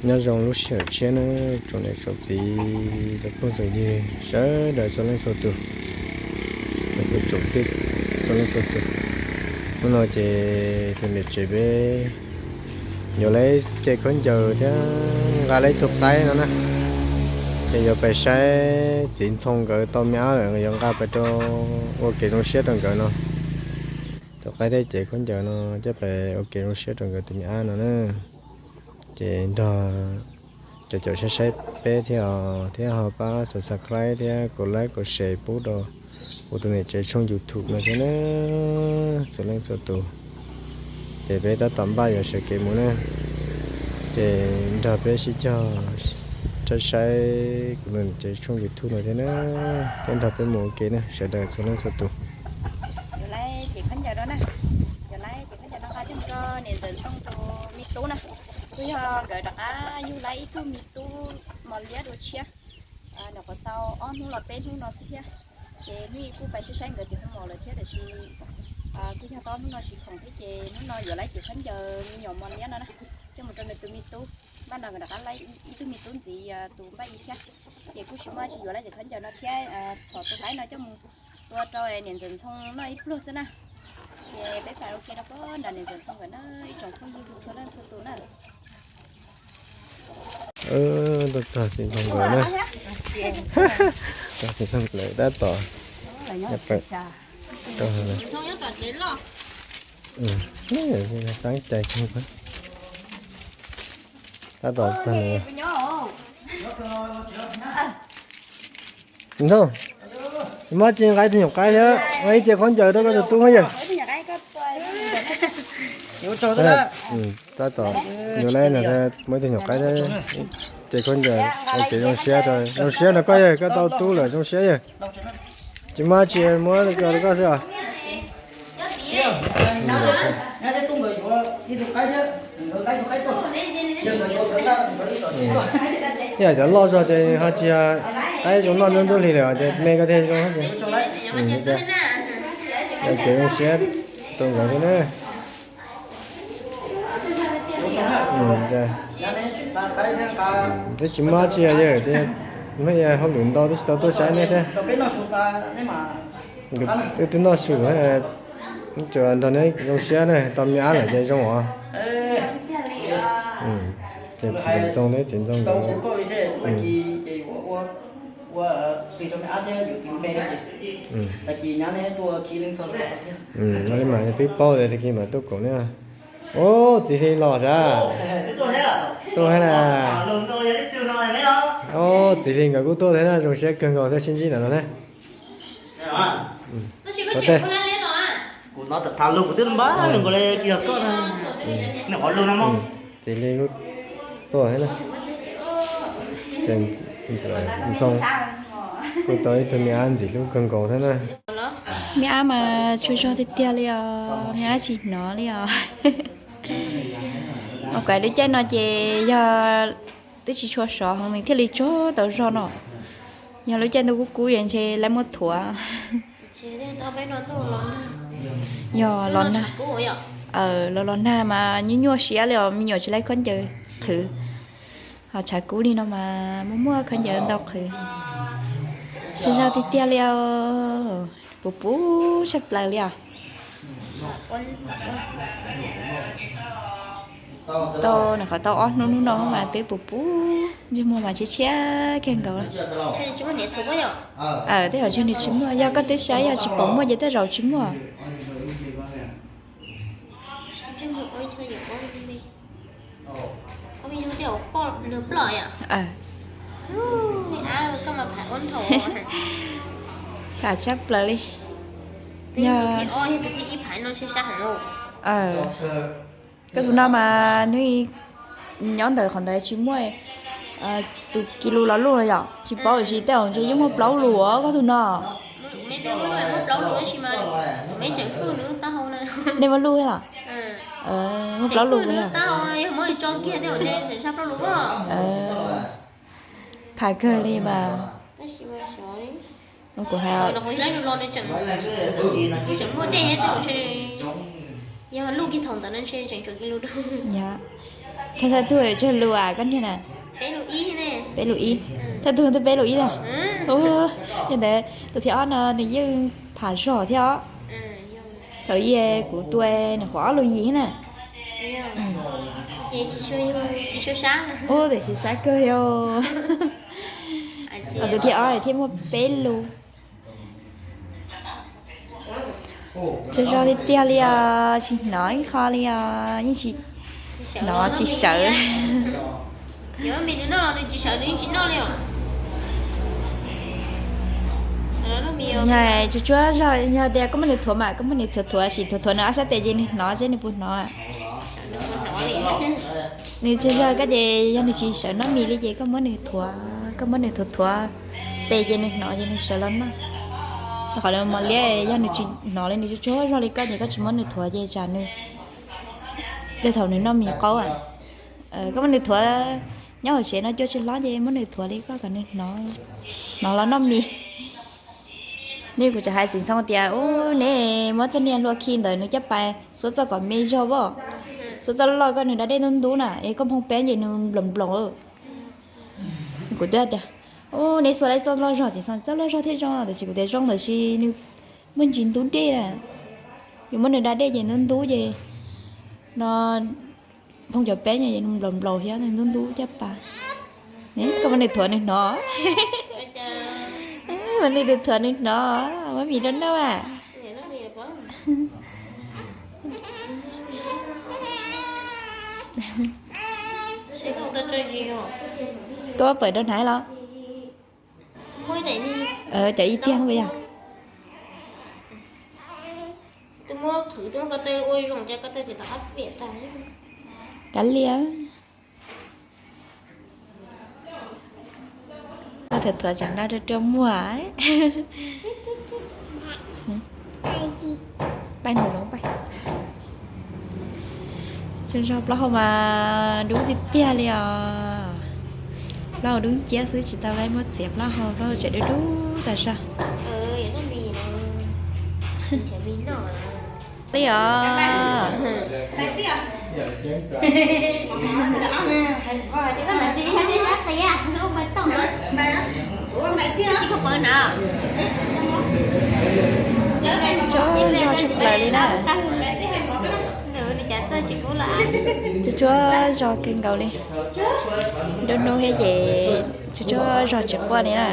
Nyob zoo lub sij hawm tshiab na, tsoom niam tsoom txiv, tsoom phooj tsoom ywg sawv daws txhua leej txhua tus, tsoom kwv tsoom tij txhua leej txhua tus. Hnub no ces tus niam tsev peb yuav lawv ib ce khaub ncaws thiab nqa lawv ib tug qaib no na, ces yuav pais saib txiv Ntxhoo nkawd tau me ab lawm, yuav nqa pais rau ua kev zoo siab rau nkawd no. Tus qaib thiab cev khaub ncaws no coj pais ua kev zoo siab rau nkawd tus me ab no na. Ces nrog cov caum saib saib peb thiab os, thiab ho pab subscribe thiab kom like kom share pub rau kuv tus niam tsev tshooj YouTube no thiab na, txhua leej txhua tus. Ces peb tab tom npaj yuav sawv kev mus na, ces nrog peb sib cog saib saib kuv tus niam tsev tshooj YouTube no thiab na, thiab nrog peb mus ua ke na sawv daws txhua leej txhua tus. Yuav lawv cev khaub ncaws no na, yuav lawv cev khaub ncaws no nqa coj mus rau niam ntxawm Ntxhoo tus me tub na. Kuj yog nkawd rov qab yug lawv ib tug me tub mos liab dua tshiab. Nyuam qhuav tau ob hnub los peb hnub no xwb thiab. Ces hnub ib kuj pais saib saib nkawd tus hoo mos lawm thiab, tiam sis kuj yog tau ob hnub no tsis khoom thiab, ces hnub no yuav lawv cev khaub ncaws me nyuam mos liab no na, coj mus rau nws tus me tub. Npaj no nkawd rov qab lawv ib tug me tub ntxiv tus npaj ib thiab. Ces kuj tsis muaj tsis yuav lawv cev khaub ncaws no thiab, txhom tus qaib no coj mus tua rau niam ntxawm Ntxhoo noj ib pluag xwb na. Ces peb pais ua ke rau pem nram niam ntxawm Ntxhoo nkawd na, ib tsoom phooj ywg txhua leej txhua tus na. Tuaj txog txiv Ntxhoo nkawd na. Txiv Ntxhoo nkawd tab tom teeb cai, tab tom txog. Ntxhoo, muab tsis nqa ib tug nyuam qaib thiab, muab ib ce khaub ncaws rau koj tus tub yawg. Tab tom yuav lawv no, muab ib tug nyuam qaib thiab, ce khaub ncaws ua kev zoo siab, zoo siab no koj yawg, koj tau tub lawm zoo siab yawg. Tsis muaj tsis, muab rau koj xwb os. Yog cov loj zog ces ho tsis yog qaib zoo noj ntuj hli lawm ces me koj thiaj zoo ces. Ua kev zoo siab rau nkawd thiab na. Twb tsis muaj tsis yog yawg tias, hauj lwm ntau twb tsis tau tuaj saib neb thiab. Twb twb noj su, tsuas nrog neb zoo siab na, tau me ab lawm ces zoo os. Ces Ntxoog thiab txiv Ntxoog nkawd. Ua li mas twb paub tias tag kis mam tuaj koom neb. Ub, txiv Hli los sav? Tuaj thiab na. Ub, txiv Hli nkawd kuj tuaj thiab na, zoo siab kawg nkaus thiaj sib ntsib ntawm no na. Ua tej txiv Hli kuj tuaj thiab na. Ntxoog kuj tau ib tug me ab ntxim hlub kawg nkaus thiab na. Me ab mas tsaug zog tiag tiag li os, me ab tsis hnov li os. Mas kuv lub caij no ces yog twb tsis tshua sov heev nws thiaj li tsaug tau zog no. Yog lub caij ntuj kub kub yog ntshe lawv muab thuav. Yog los nag, los los nag mas nyuaj nyuaj siab li os, me nyuam tsis laib khaub ncaws qhwv. Ho tshav kub li no mas muaj muaj khaub ncaws ntau qhwv. Tsaug zog tiag tiag li os, puv puv tshaj plaws li os. Tau nws qhov tau ob hnub hnub no mas twb puv puv, ntsej muag mas tshiab tshiab kawg nkaus. Tej zaum tsis muaj, yog koj twb saib yog tsis pom muaj ces tej zaum tsis muaj. Pham tshaj plaws li. Yog koj tus no mas nws nyob ntawm qhov ntawd tsis muaj tus kis lus los luj los yom, tsis paub tiam sis tej zaum ntshe yeej muaj plaub lus os koj tus no. Nej muaj luj los? Muaj plaub lus. Pham kawg li mas. Kuv hais, yog luj kiag thaum ntawd ntshe tseem tsuas kis lus rau. Thawj thawj tug tsawg lus as koj niag na? Peb lus ib. Thawj tug twb peb lus ib na. Yog ntawd tus thib ob no nws yeej pham zog thiab os. Thaum ub kuv tua nws qhuav ob lus yim na. Ua tiam sis sab kawg yog. Tus thib ob thiaj muaj peb lus. Tsaug zog tiag tiag li os, tsis hnov ib qho li os, yeej tsis hnov tsis sawv. Yog tsuag tsuag zog, yog tias koj muab nws thuav mas koj muab nws thuav thuav sim thuav thuav nws ob sab tes ces nws hnov seb nws puas hnov. Nws tsaug zog koj ces yog nws tsis sawv noj mis li ces koj muab nws thuav, koj muab nws thuav thuav tes ces nws hnov ces nws sawv los noj. Rau qhov mos liab yog nws tsis hnov li nws tsuag tsuag zog li koj ces koj tsis muab nws thuav ces tsam nws, tej thaum nws noj mis qaub. Koj muab nws thuav nyob hauv tsev no cua tsis hlob ces muab nws thuav li koj kom nws hnov, hnov los noj mis. Nws kuv tseem hais txiv ntxhoo tias ub neb muab txoj niag hlua khi ntawd nws caj pas xuab txoj kom me zog as, xuab txoj loj loj koj nws da dej ntub ntub na es koj nphoo peb ces nws nploos nploos. Kuv twb tias ub neb xuab tau txoj loj zog txiv ntxhoo, txoj loj zog thiaj zoo tiam sis kuv tias zoo ntawd sis nws muaj ntsis ntub dej na, yus muab nws da dej ces ntub ntub ces no nphoo cov peb nws nploos nploos thiab nws ntub ntub caj pas. Koj muab nws thuav nws hnov, muab nws thuav nws hnov, muab mis rau noj a. Koj muab pawm rau hnav los? Cov ib tiag yog. Kav liam. Koj thuav thuav tsam no rau rau muag. Pab nws los pab. Tsaug zog, plaub hau mas dub tiag tiag li os. Plaub hau dub nciab xwb tsis tau muab txiav plaub hau, plaub hau tseem dub dub tas zog. Li os. Tsaug zog tshaj plaws li na. Tsuag tsuag zog kawg nkaus li. Nruab hnub thiab ces tsuag tsuag zog tsis quaj li na.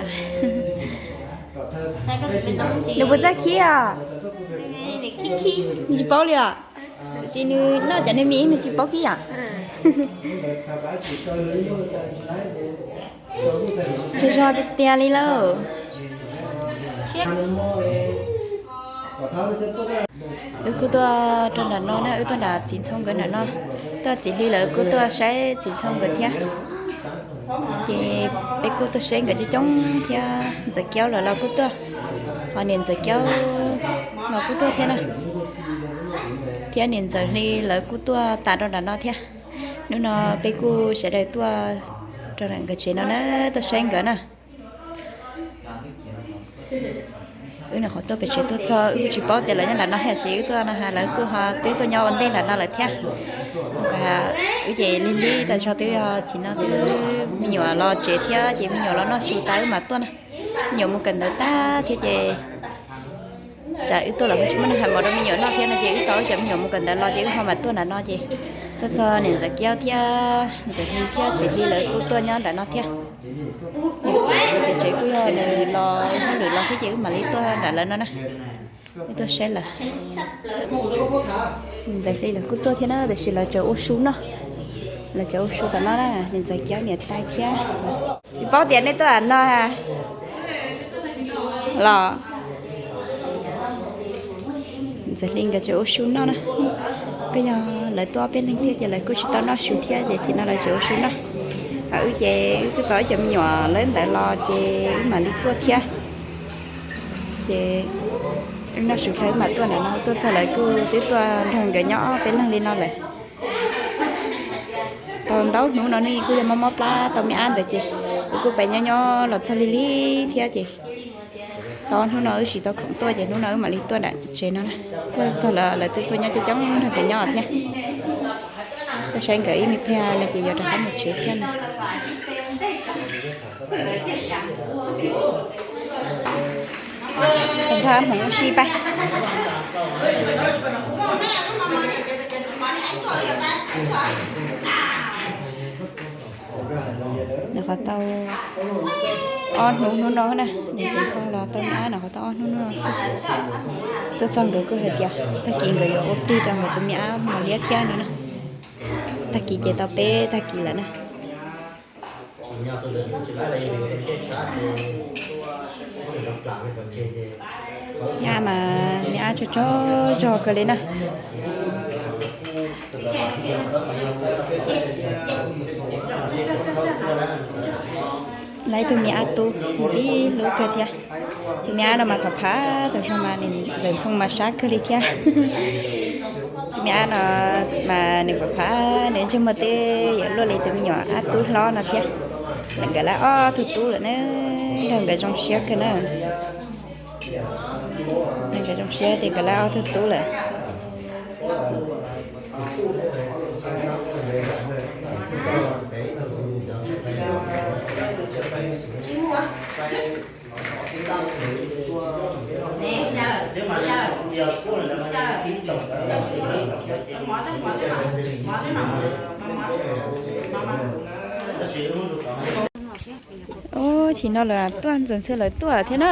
Nws puas txawj khib os? Nws tsis paub li os. Tiam sis nws noj cov niag mis nws tsis paub khib yom. Tsaug zog tiag tiag li lauj. Wb kuj tuaj rau nram no na, wb tuaj nram txiv ntxhoo nkawd nram no, tuaj txiv hli lawv kuj tuaj saib txiv ntxhoo nkawd thiab. Ces peb kuj tuaj saib nkawd coob coob thiab, ntxawm Kiaub lawv los kuj tuaj, ho niam ntxawm Kiaub los kuj tuaj thiab na, thiab niam ntxawm Hli lawv kuj tuaj tas rau nram no thiab. Hnub no peb kuj sawv daws tuaj rau nkawd tsev no na, tuaj saib nkawd na. Wb nyuam qhuav tuaj pem tsev tuaj txog, wb kuj tsis paub tias lawv nyob nram no thiab, tab sis wb tuaj no lawv kuj ho twb tuaj nyob ua ntej nram no lawm thiab. Wb ces lig lig tas zog twb, tsis no twb me nyuam los tsev thiab ces me nyuam los noj su tas wb mam tuaj na. Me nyuam mus kawm ntawv tag thiab ces tsam wb tuaj los ho tsis muaj neeg hais mov rau me nyuam noj thiab no ces wb tos wb cov me nyuam mus kawm ntawv los ces wb ho mam tuaj nram no ces tuaj txog niam ntxawm Kiaub thiab ntxawm Hli thiab txiv Hli lawv kuj tuaj nyob nram no thiab. Txiv tsev kuj yog nws los hauj lwm los thiab ces wb mam li tuaj nram lawv no na. Wb tuaj saib lawv. Ntxawm Hli lawv kuj tuaj thiab na, tiam sis lawv tseem ua su noj. Lawv tseem ua su tom no na, niam ntxawm Kiaub niam tais thiab. Tsis paub tias nej tuaj nram no los? Ntxawm Hli nkawd tseem ua su noj na. Kuj yog lawv tuaj ob peb leeg thiab ces lawv kuj tsis tau noj su thiab ces tsis no lawv tseem ua su noj. Ho wb ces wb twb tos wb cov me nyuam lawv ntawd los ces wb mam li tuaj thiab. Ces wb noj su dhau wb mam tuaj nram no, tuaj txog lawv kuj twb tuaj nrog nkawd nyob ob peb leeg li no lawm. Tau ntau hnub no ne kuj yog mob mob plab tau me ab ntawd ces wb kuj pab nyob nyob los txog lig lig thiab ces Tau hnub no wb tsis tau khoom tuaj ces hnub no wb mam li tuaj nram tsev no na. Tuaj txog los lawv twb tuaj nyob coob coob nrog nkawd nyob thiab. Tuaj saib nkawd ib me pliag no ces yuav rov qab mus tsev thiab no. Hmoov ua si pab. Nws qhov tau ob hnub hnub no na, niam ntxawm Ntxhoo los tau me ab no qhov tau ob hnub hnub no xwb. Tuaj txog nkawd kuj hais tias tag kis nkawd yuav ua plig rau nkawd tus me ab mos liab thiab no na. Tag kis ces tau peb tag kis lawm na. Nyab mas me ab tsaug tsaug zog kawg li na. Lawv ib tug me ab tub ntxim hlub kawg thiab. Tus me ab no mas phav phav tus zog mas niam ntxawm Ntxhoo mas sab kawg li thiab. Tus me ab no mas nws phav phav nws ntsej muag twb yuav luaj li tus me nyuam ab tub hlob no thiab. Lawv nkawd lawv ob tug tub lawm na, nrog nkawd zoo siab kawg na. Nrog nkawd zoo siab tias nkawd lawv ob tug tub lawm. Ub, chim no lawm tuaj, ntxawm Ntxhoo lawv tuaj thiab na.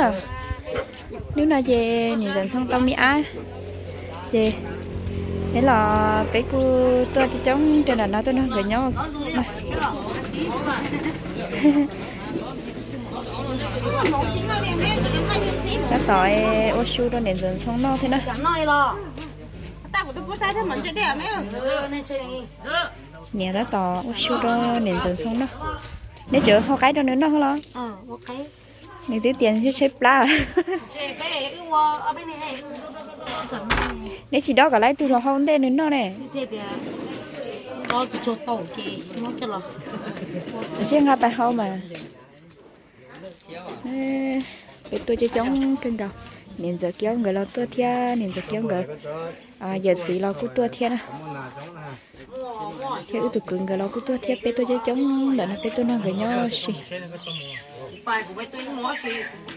Hnub no ces niam ntxawm Ntxhoo tau me ab, ces neb los peb kuj tuaj coob coob rau nram no tuaj nrog nkawd nyob. Tab tom ua su rau niam ntxawm Ntxhoo noj thiab na. Niam tab tom ua su rau niam ntxawm Ntxhoo noj. Neb tseem hau qaib rau nws noj los? Nws twb tias ntshe tshaib plab. Neb tsis dob kom lawv ib tug los hau ntej nws noj ne. Ntshe nqa pais hau mas. Peb tuaj coob coob kawg nkaus. Niam ntxawm Kiaub nkawd los tuaj thiab, niam ntxawm Kiaub nkawd yawm txiv los kuj tuaj thiab na. Thiab wb tus kwv nkawd los kuj tuaj thiab, peb tuaj coob coob ntawm no peb tuaj nrog nkawd nyob si.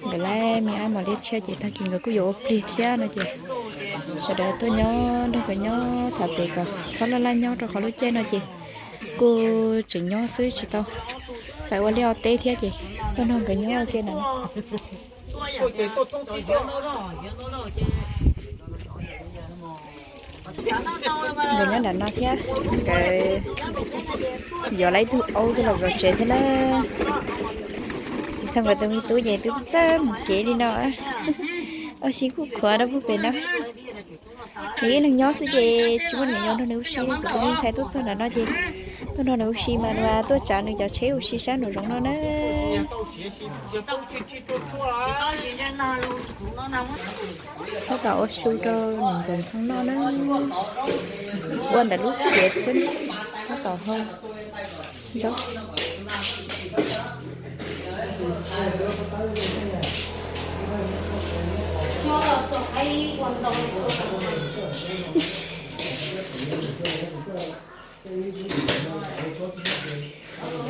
Nkawd lawv me ab mos liab tshiab ces tag kis nkawd kuj yuav ua plig thiab no ces sawv daws tuaj nyob nrog nkawd nyob tham pem kom txhob laj laj nyob rau qhov lub caij no ces kuj tseem nyob xwb tsis tau pais ua liaj ua teb thiab ces tuaj nrog nkawd nyob ua ke na. Nkawd nyob nram no thiab, nkawd yuav lawv ib tug aub coj los zov tsev thiab na. Txiv Ntxhoo nkawd tus me tub ces twb txawj mus kev li no. Ua si kuj khuav rau puag pem no. Nws ib leeg nyob xwb ces tsis muaj niam yau nrog nws ua si li, kuv tus me ntxhais tuaj txog nram no ces tuaj nrog nws ua si mas nws tuaj tsav nws cov tsheb ua si sab nraum zoov no na. Tab tom ua su rau niam ntxawm Ntxhoo noj na. Ua ntawm lub cev xwb, tab tom hau zaub.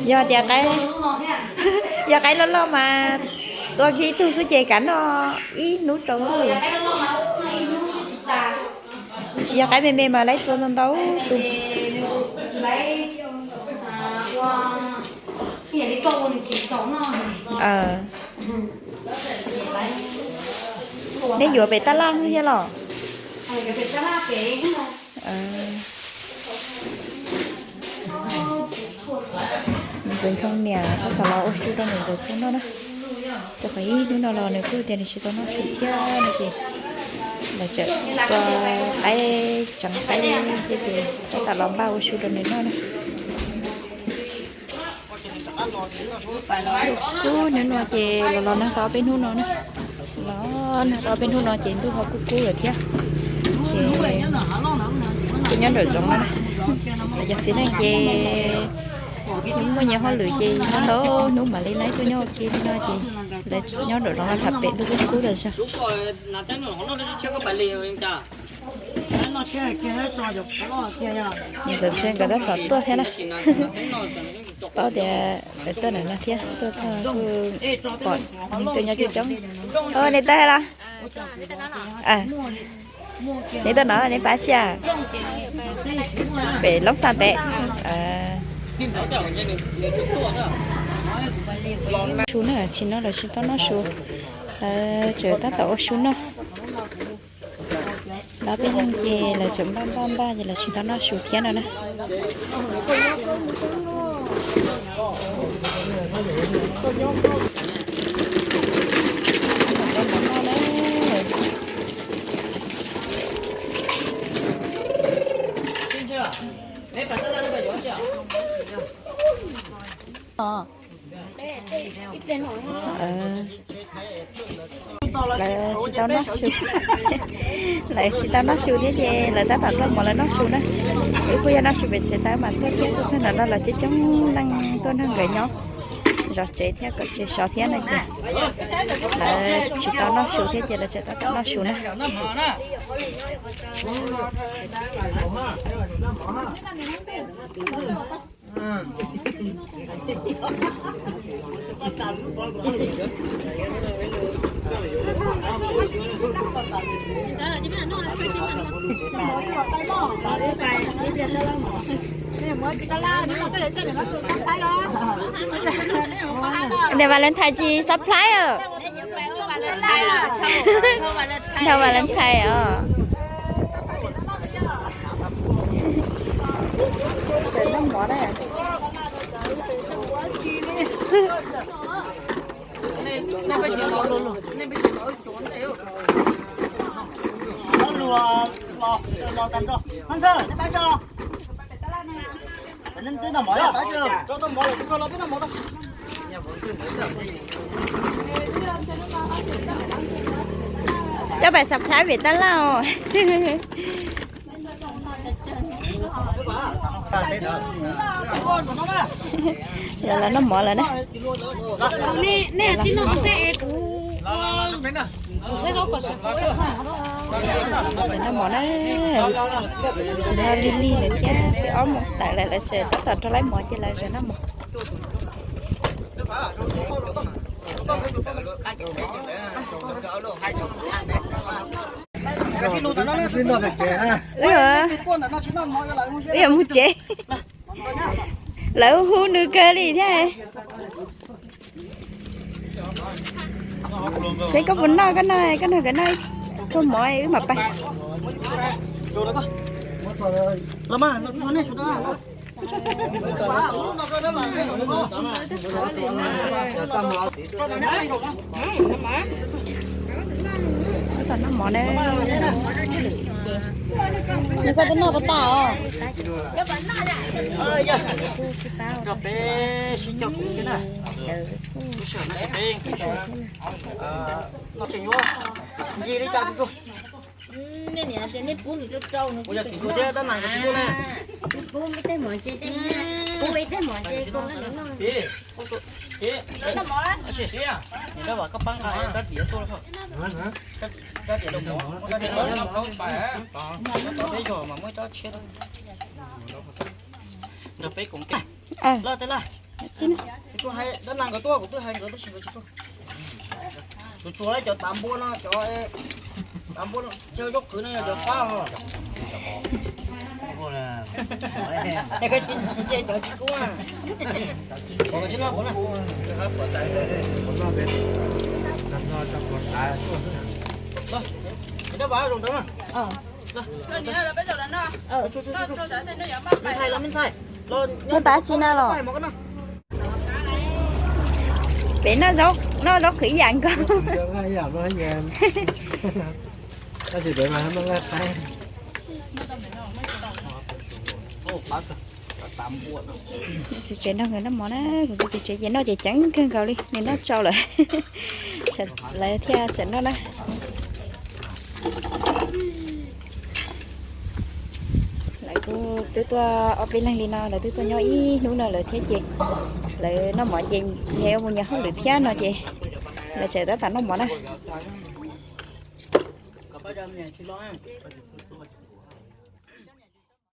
Yog tias qaib, yog qaib loj loj mas tua kiag ib tug xwb ces kav noj ib hnub tsaus ntuj. Tsis yog qaib me me mas lawv tua ntau ntau tus. Neb yuav pem tab laj thiab los? Niam ntxawm Ntxhoo niam tab tom los ua su rau niam ntxawm Ntxhoo noj na. Rau qhov ib hnub no los nws kuj tias nws tsis tau noj su thiab no ces lawv tseem tua qaib, tseev qaib thiab ces tab tom los npaj ua su rau nws noj na. Kub hnub no ces los los nag tau peb hnub no na. Los nag tau peb hnub no ces ntuj ho kub kub lawm thiab. Ces kuj nyob nraum zoov no na. Los cov txiv neej ces nyias muaj nyias hauj lwm ces ntau hnub mam li lawv tuaj nyob ua ke li no ces Lawv nyob nraum no tham pem ntuj kub kub lawm xyov. Ntxawm Ntxhee nkawd tab tom tuaj thiab na. Tsis paub tias lawv tuaj ntawm no thiab, tuaj txog kuj pom neeg tuaj nyob coob coob. Neb tuaj los? Neb tuaj no neb pab tsi a? Pem Loob Xaj ntev. Su na, tsis no lawv tsis tau noj su, lawv tseem tab tom ua su noj. Lawv peb leeg ces lawv tseem npaj npaj npaj ces lawv tsis tau noj su thiab no na. Lawv tsis tau noj su, lawv tsis tau noj su thiab ces lawv tab tom nrog mov lawv noj su na. Wb kuj yog noj su pem tsev tau mas tuaj thiab, tuaj txog ntawm no los coob coob leej tuaj nrog nkawd nyob zov tsev thiab kom tsev sov thiab no ces lawv tsis tau noj su thiab ces lawv tseem tab tom noj su na. Ntawm Valentine tsis surprise os. Ntawm Valentine os. Sawv noj mov na. Coj pais surprise vim tab laj os. Lawv los noj mov lawm na. Noj mov na. Tsis no lig lig lawm thiab, peb ob moos tawm lawm lawv tseem tab tom rau laib mov ces lawv tseem noj mov. Wb yuav mus tsev. Lawv hu nws kawg li thiab. Seb koj puas noj, koj noj, koj noj, koj noj koj mov wb mam pais. Tab tom noj mov na. Nws koj twb noj puas tas os? Nrog peb sib cog kuv thiab na. Kuv sawm na, peb noj tseem yuav nce li cas tsuag tsuag. Ua yog txiv tuag thiab tab nas nkawd tsis tuaj na. Nim no vam koj pab nqa rab diav tuaj, rab diav rau mov, rab diav rau peb zog mas muaj ib tsob tshiab nrog peb koom. Laj tej laj, kuv tsuas hais dab nas nkawd tuaj, kuv twb hais nkawd tab sis nkawd tsis tuaj. Tsuas tsuas cov tav npua no, cov tav npua no, cov zaub qhwv no yog cov sab os. Tsis kub na. Pov tsis noj kuv na. Peb noj zaub, noj zaub qhwv ib yam nkaus. Txiv tsev nrog nkawd noj mov na, kuv tus txiv tsev ces noj ces ceev kawg nkaus li, nws noj tsau lawm, lawv thiaj tseem noj na. Lawv kuj twb tuaj ob peb leeg li no, lawv twb tuaj nyob ib hnub no lawm thiab ces lawv noj mov ces nyias yuav mus nyias hauj lwm thiab no ces Lawv tseem tab tom noj mov na.